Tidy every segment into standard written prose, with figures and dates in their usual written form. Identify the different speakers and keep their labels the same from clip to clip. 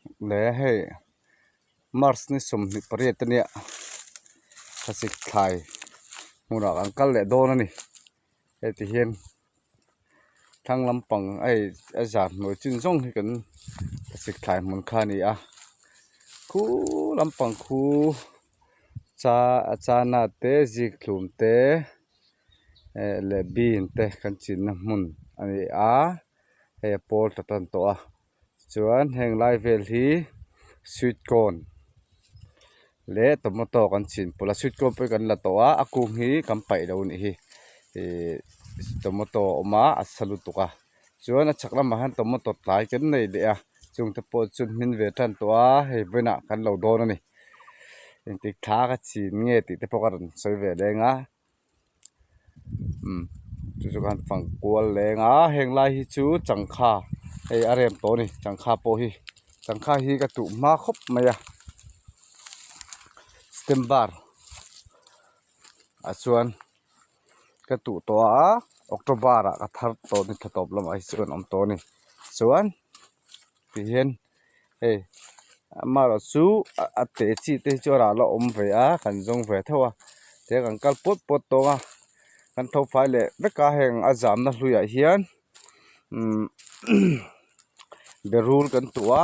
Speaker 1: Leh hei march ni 28 ania thlasik thlai hmunah kan kal leh dawn a ni hei ti hian thlang lampang hei a zan hnuai chin zawng hi kan thlasik thlai hmun kha a ni a khu lampang khu cha chana te zikhlum te eh leh bean te kan chinna hmun a ni a hei a pawl ta tan tawh a. Chuan heng lai vel hi sweet corn leh tomato kan chin pawlh a sweet corn pawh hi kan la tawh a a kung hi kan paih lo anih hi ihh tomato a awm a a sa lutuk a chuan a chhak lamah hian tomato tlai kan nei leh a chung te pawh chu hmin ve tan tawh a hei vawiinah kan lo dawn a ni engtik thla ka chin nge tih te pawh ka rawn sawi ve leng a. Umm chu chu khan fang kual leng a heng lai hi chu changkha hei a rem tawh a ni changkha pawh hi changkha hi ka tuh hma khawp mai a september ah chuan ka tuh tawh a october ah ka thar tawh a ni thla tawp lamah hi chuan awm tawh a ni chuan tihian hei amaherawhchu a te chi te hi chu a rah la awm ve a kan zawng ve tho a tiang kan kal puat puat tawng a kan tho fai leh vek a heng a zamna hluiah hian umm berul kan tuh a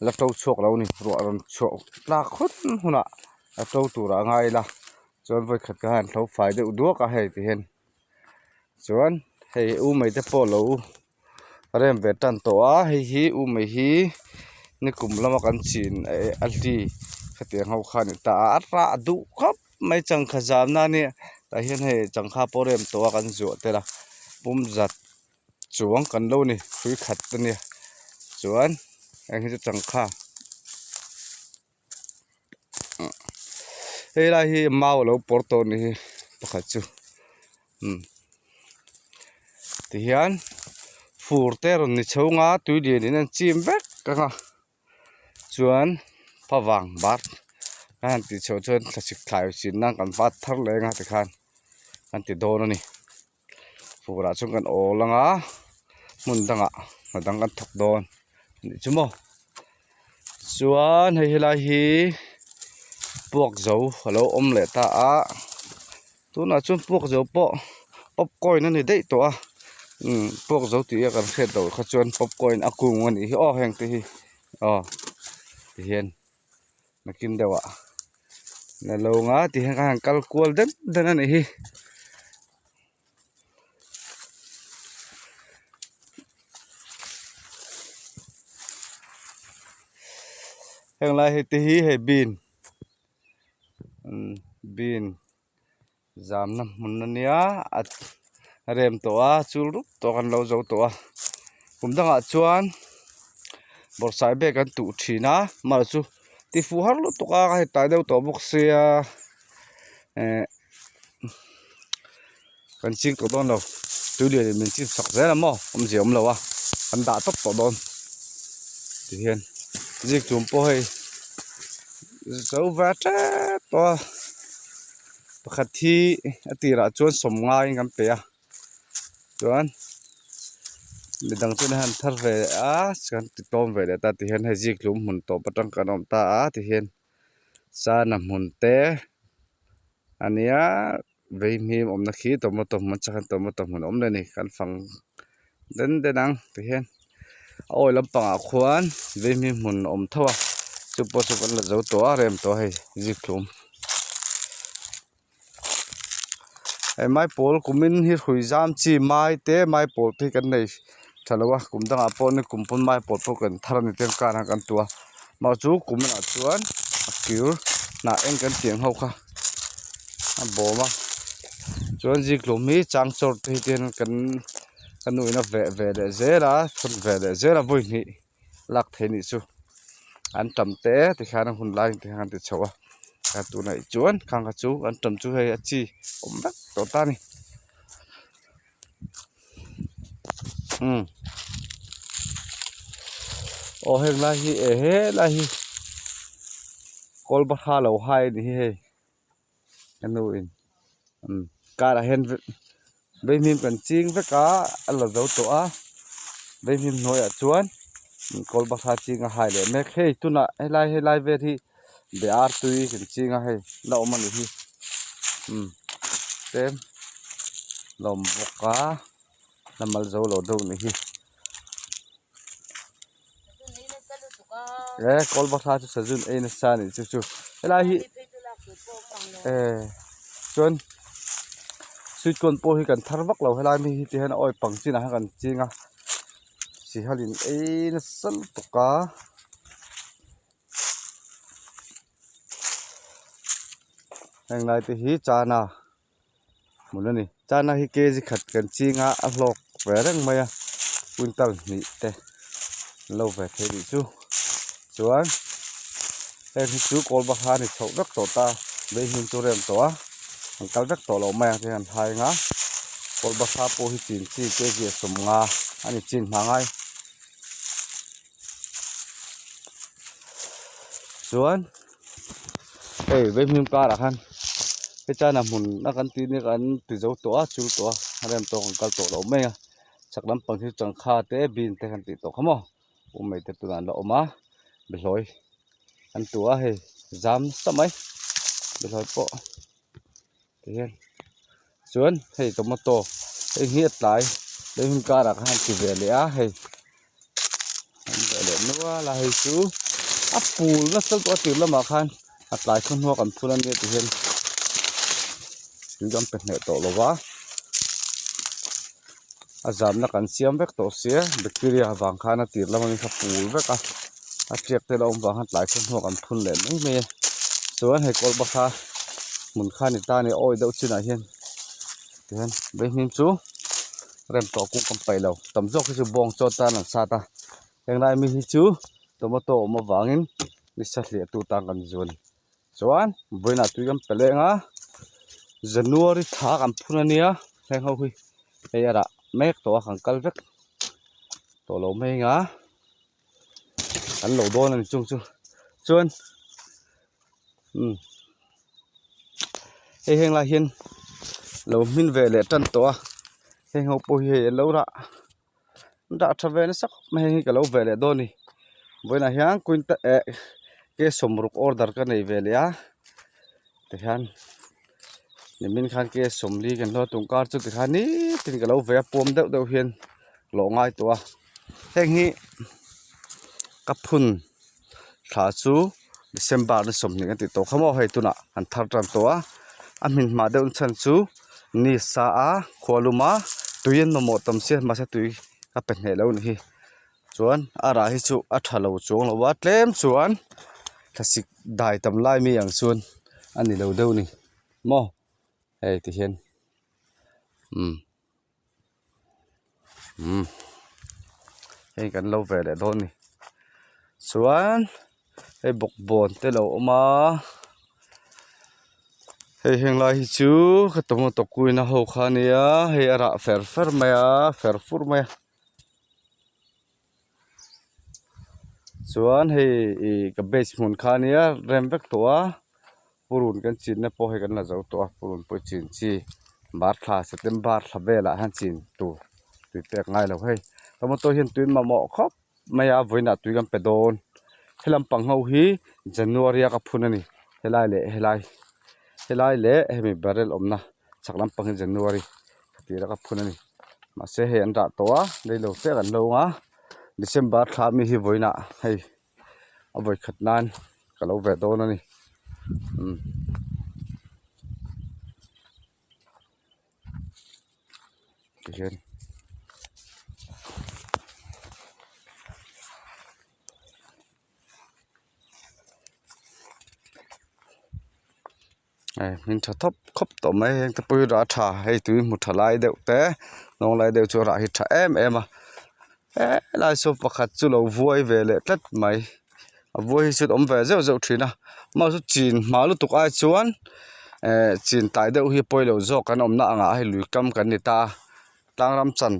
Speaker 1: la to chhuak lo a ni ruah rawn chhuah tlak hun hunah a to turah a ngai ila chuan vawikhat ka han tho fai deuh duak a hei ti hian chuan hei u mai te pawh lo. Rem ve tan tawh a hei hi u mai hi nikum lama kan chin eh a hli khatiang ho kha a ni ta a a rah duh khawp mai changkha zamna a nia tah hian hei changkha pawh rem tawh a kan zuah tel a pum zat chuang kan lo ni hrui khat a nia chuan heng hi chu changkha hei lai hi mau a lo pawr tawh a nih hi pakhat chu umm tihian fur te rawn ni chho nga tui lian in an chim vek ang a chuan favang bar a han tih chhoh chuan thlasik thlai chin nan kan vat thar leh ang a tikhan an ti dawn a ni fur ah chuan kan awl ang a hmun dangah hna dang kan thawk dawn a nih chu maw chuan hei helai hi puak zo a lo awm leh ta a tunah chuan puak zo pawh popcorn a ni daih tawh a umm puak zo tih a kan hriat loh kha chuan popcorn a kung a nih hi aw heng te hi aw tihian nakin deuh ah na lo nga tihian ka han kal kual den den a nih hi. Heng lai hei te hi hei bean bean zamna hmun a nia a rem tawh a chul rup tawh kan lo zo tawh a kum dangah chuan bawrhsai bag an tuh thin a amaherawhchu ti fuh har lutuk a hei tlai deuh tawh bawk sia eh. Kan ching tawh dawn lo tui lian in min chim sak zel a maw awmzia awm lo a kan dah tawp tawh dawn tihian zik tum pawh hei zo va tep tawh a pakhat hi a tirah chuan sawm ngaiin kan pe a chuan midang chuan an han thar ve a kan ti tlawm ve leh ta tihian hei zik tlum hmun tawp atang kan awm ta a tihian chana hmun te. A nia vei hmim awmna khi tomato hmun chak hian tomato hmun a awm leh a ni kan fang den den ang ti hian a awi lampangah khuan vei hmim hmun a awm tho a chu pawh chu kan la zo tawh a rem tawh a hei zikhlum hei maipawl kumin hi hrui zam chi mai te maipawl te hi kan nei tha lo a kum dangah pawh ni kum pawn maipawl pawh kan thar a ni te kar ah kan tuah a mah chu kum inah chuan a kir hnah eng kan tih ang ho kha a bawm a chuan zikhlum hi chang chawr te hi tian kan ka nu in a veh ve leh zel a thawn ve leh zel a vawi hnih lak theih anih chu an tam te tikhian a hun lai te hian an ti chho a a tunah hi chuan khang kha chu an tam chu hei a chi awm vek tawh ta a ni. Umm aw heng lai hi eh helai hi kawl bakha lo hai a ni hi hei ka nu in umm karah hian vaimim kan ching vek a a la zo tawh a vaimim hnuaiah chuan. Kawl bahra ching a hai leh mek hei tunah helai helai vel hi be ar tui kan ching a hei la awm a ni hi umm tlem la awm bawk a la mal zo lo deuh a ni hi e kawl bahra chu sazun ei nasa a nih chu chu helai hi eh chuan sweet corn pawh hi kan thar vak lo helai mi hi ti hian a awi pang chinah hian kan ching a. Sihalin ei nasa lutuk a heng lai te hi chana hmun a ni chana hi kg khat kan ching a a hlawk ve reng mai a quintal hnih te an lo ve thei tih chu chuan heng hi chu kawl bakha a ni chhoh vek tawh ta vei hmun chu rem tawh a an kal vek tawh loh mai ang te hian an hai ang a kawl bakha pawh hi chin chi kg a 50 a ni chin hma ngai chuan hei vei hming karah khan hetiang hmun a kan tih nia kan ti zo tawh a chul tawh a a rem tawk an kal tawh loh mai a chhak lampang hi changkha te bean te kan tih tawh kha maw. U mai te tunah an la awm a behlawi an tu a hei zam nasa mai behlawi pawh ti hian chuan hei tomato hei hi a tlai lei hun karah khan an ti ve leh a hei an ve leh nual a hei chu a pul nasa lutuk a tir lamah khan a tlai khaw hnuak an phul ania ti hian tui kan pe hneh tawh lo va. A zamna kan siam vek tawh sia bacteria avang khan a tir lam ami kha pul vek a a tiak te la awm vang khan tlai khaw hnuak an phun leh mai mai a chuan hei kawl bakha hmun kha ni ta a ni a awi deuh chinah hian tihian vaihnim chu rem tawh kung kan paih lo tam zawk hi chu bawng chaw tan an sat a henglai mi hi chu tomato awm avangin nisa hliah tu tan kan zu a ni. Chuan vawiinah tui kan pe leng a January thla kan phun a nia heng ho hi hei a rah mek tawh a kan kal vek tawh lo mai ang a kan lo dawn a ni chung chu chuan umm hei heng lai hian lo hmin ve leh tan tawh a heng ho pawh hi hei an lo rah Dah tha ve nasa khawp mai hei ka lo ve leh dawn a ni vawiinah hian quintal eh ke sawmruk order ka nei ve leh a tihian nimin khan ke sawmli kan hlawh a tungkar chu tikhan nitin ka lo ve a puam deuh deuh hian lawh ngai tawh a heng hi ka phun thla chu December ni 20 an tih tawh kha maw hei tunah an thar tan tawh a a hmin hma deuh chhan chu ni sa a khua lum a tui an mamawh tam sia mahse tui a pe hneh lo a ni hi chuan a rah hi chu a tha lo chuang lo a tlem chuan thlasik dai tam lai mi ang chuan a ni lo deuh a ni maw hei ti hian umm. Umm hei kan lo ve leh dawn a ni chuan hei bawkbawn te lo awm a hei heng lai hi chu ka tomato kuina ho kha a nia hei a rah fer fer mai a fer fur mai a chuan hei ih cabbage hmun kha a nia rem vek tawh a. Purun kan chinna pawh hei kan la zo tawh a purun pawh chin chi mar thla september thla velah hian chin tur tui pek ngai lo hei tomato hian tui mamawh khawp mai a vawiinah tui kan pe dawn helam pang ho hi january a ka phun a ni helai leh helai helai leh hemi barrel awmna chhak lampang hi january tira ka phun a ni mahse hei an rah tawh a reilo te kan lo ang a december thla ami hi vawiinah hei. A vawi khat nan ka lo ve dawn a ni umm tihian hei hmin tha thawp khawp tawh mai heng te pawh hi rah a tha hei tui hmu tha lai deuh te hnawng lai deuh chu a rah hi tha em em a helai saw pakhat chu lo vuai ve leh tlat mai a vuai hi chu a awm ve zeuh zeuh thin a amah chu chin hma lutuk ai chuan eh chin tai deuh hi pawilo zawk kan awmna angah hei lui kam kan ni ta a tlang ram chan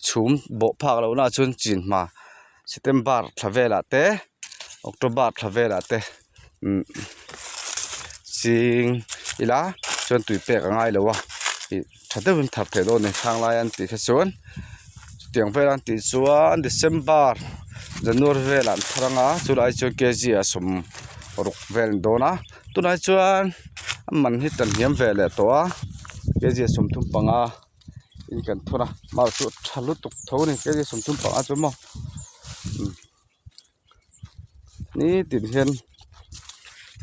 Speaker 1: chhum bawh phak loh na ah chuan chin hma september thla velah te october thla velah te umm ching ila chuan tui pek a ngai lo a ih tha deuhin thar theih dawn a ni khang lai an tih kha chuan chutiang vel an tih chuan december. January velah an thar anga chulai chuan kg ah 60 vel an dawn a tunah chuan a man hi tan hniam ve leh tawh a kg ah 35 in kan thun a mau chu a tha lutuk tho a ni kg 35 chu maw nitin hian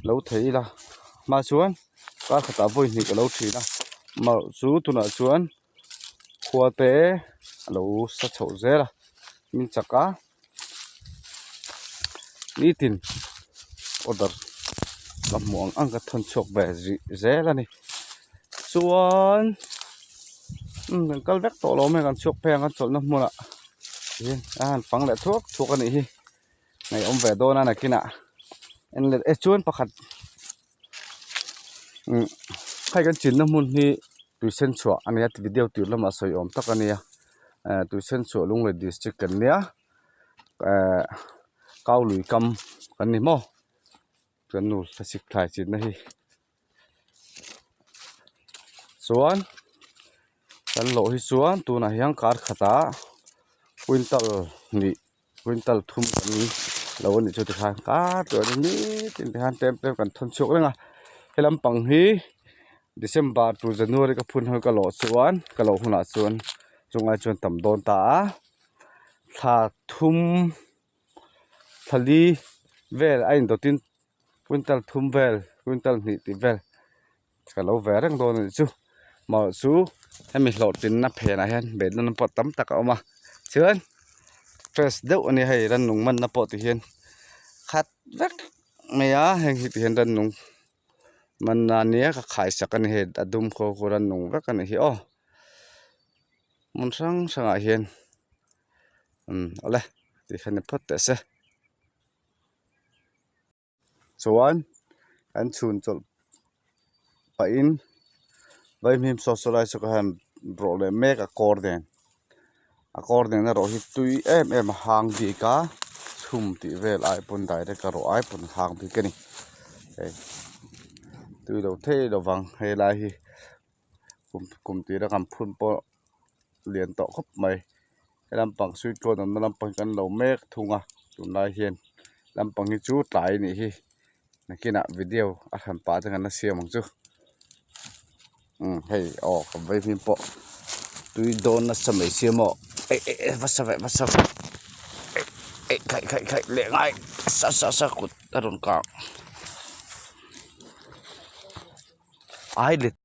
Speaker 1: lo thei ila hma chuan kar khatah vawi hnih ka lo thin a mau chu tunah chuan. Khua te a lo sa chhoh zel a min chak a nitin order ka hmuh ang ang ka thawn chhuak ve zih zel a ni chuan umm kan kal vek tawh lo mai kan chhuak phei ang a chawlhna hmunah hian a han fang leh thuak thuak a nih hi ngaihawm ve dawn a nakinah en leh e chuan pakhat. Hei kan chinna hmun hi tui sen chhuah a nia video tir lamah sawi awm tak a nia eh tui sen chhuah Lunglei district kan nia eh kau lui kam kan ni maw kan nu thlasik thlai chinna hi chuan kan lawh hi chuan tunah hian kar khatah quintal hnih. Quintal thum kan lo a nih chu tikhan kar tawh a ni nitin te khan tlem tlem kan thawn chhuak reng a he lampang hi December to January ka phun ho ka lawh chuan ka lawh hunah chuan chungai chuan tam dawn ta a thla thum thla li vel a indawtin quintal thum vel quintal hnih tih vel ka lo ve reng dawn a nih chu mah chu hemi hlawhtlinna phenah hian beidawn pawh tam tak a awm a chuan fresh deuh a nia hei rannung manna pawh ti hian khat vek mai a heng hi ti hian rannung manna ania ka khai sak a ni hei a dum khaw khu rannung vek a nih hi aw hmun hrang hrangah hian umm awle tikhian ni phawt teh se. Chuan an chhun chawlh pahin vaimim saw saw lai chu ka han rawh leh mek a kawr nen a kawr nen erawh hi tui em em a hang bik a chhum tih vel ai pawn direct a rawh ai pawn a hang bik a ni hei tui lo thei lovang helai hi kum kum tira kan phun pawh lian tawh khawp mai he lampang sweet corn awmna lampang hi kan lo mek thung a tunlai hian lampang hi chu tlai a nih hi nakinah video a hran pah te kan la siam ang chu umm hei aw ka vei hming pawh tui dawn nasa mai sia maw eh eh eh va sa ve va sa ve eh eh khaih khaih khaih leh ngai sa sa sa kut a rawn kang ai let.